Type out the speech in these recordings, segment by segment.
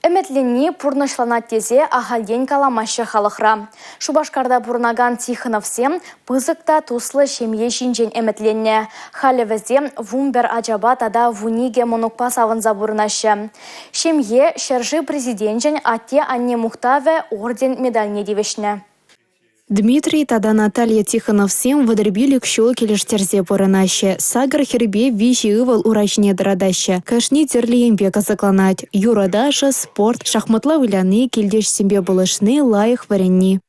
Ӗмӗтленни пурнӑҫланать тесе ахальтен каламаҫҫӗ халӑхра. Шупашкарта пурӑнакан Тихоновсем пысӑк та туслӑ ҫемье ҫинчен ӗмӗтленнӗ. Халӗ вӗсем 11 ачапа тата 12 мӑнукпа савӑнса пурӑнаҫҫӗ. Ҫемье ҫӗршыв Президенчӗн «Атте-анне мухтавӗ» орден медальне тивӗҫнӗ. Дмитрий тата Наталья Тихоновсем 35 ҫул килӗштерсе пурӑнаҫҫӗ. Сакӑр хӗрпе виҫӗ ывӑл ура ҫине тӑратаҫҫӗ. Кашни тӗрлӗ енпе кӑсӑкланать: юрӑ-ташӑ, спорт, шахматла выляни, килти ӗҫсемпе пулӑшни, лайӑх вӗренни.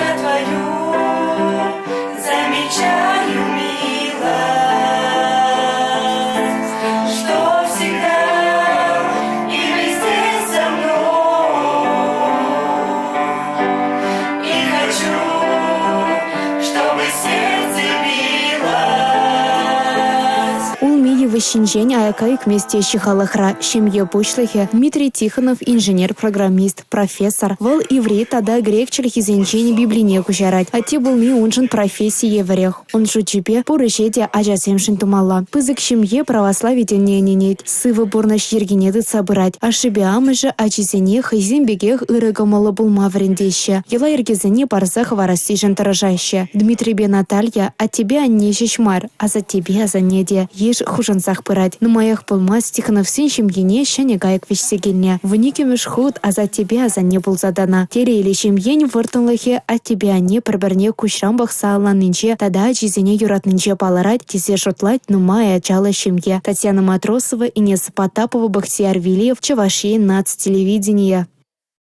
Я твою замечаю милость, что всегда и везде со мной. И хочу, чтобы сердце билось. Улми йывӑҫҫинчен аякка ӳкмест теҫҫӗ халӑхра. Ҫемье пуҫлӑхӗ Дмитрий Тихонов инженер-программист, профессор. Вӑл иврит тата грек чӗлхисенчен Библине куҫарать. Атте пулни уншӑн професси евӗрех. Ун шучӗпе, пур ӗҫе те ачасемшӗн тумалла. Пысӑк ҫемье православи тӗнне ӗненет, сывӑ пурнӑҫ йӗркине тытса пырать. Ашшӗпе амӑшӗ ачисене хӑйсем пекех ырӑ кӑмӑллӑ пулма вӗрентеҫҫӗ, йӑла-йӗркесене парса хӑварассишӗн тӑрӑшаҫҫӗ. Дмитрийпе Наталья аттепе анне ҫеҫ мар, асаттепе асанне те. Йыш хушӑнсах пырать. Нумаях пулмасть Тихоновсен ҫемйине ҫӗнӗ кайӑк вӗҫсе килнӗ. Вуниккӗмӗш хут асаттепе асанне пулса тӑнӑ. Телейлӗ ҫемьен вӑрттӑнлӑхӗ аттепе анне пӗр-пӗрне куҫран пӑхса ӑнланнинче тата ачисене юратнинче палӑрать тесе шутлать нумай ачаллӑ ҫемье. Татьяна Матросова, Инесса Потапова, Бахтияр Велиев, Чӑваш Ен наци телевиденийӗ.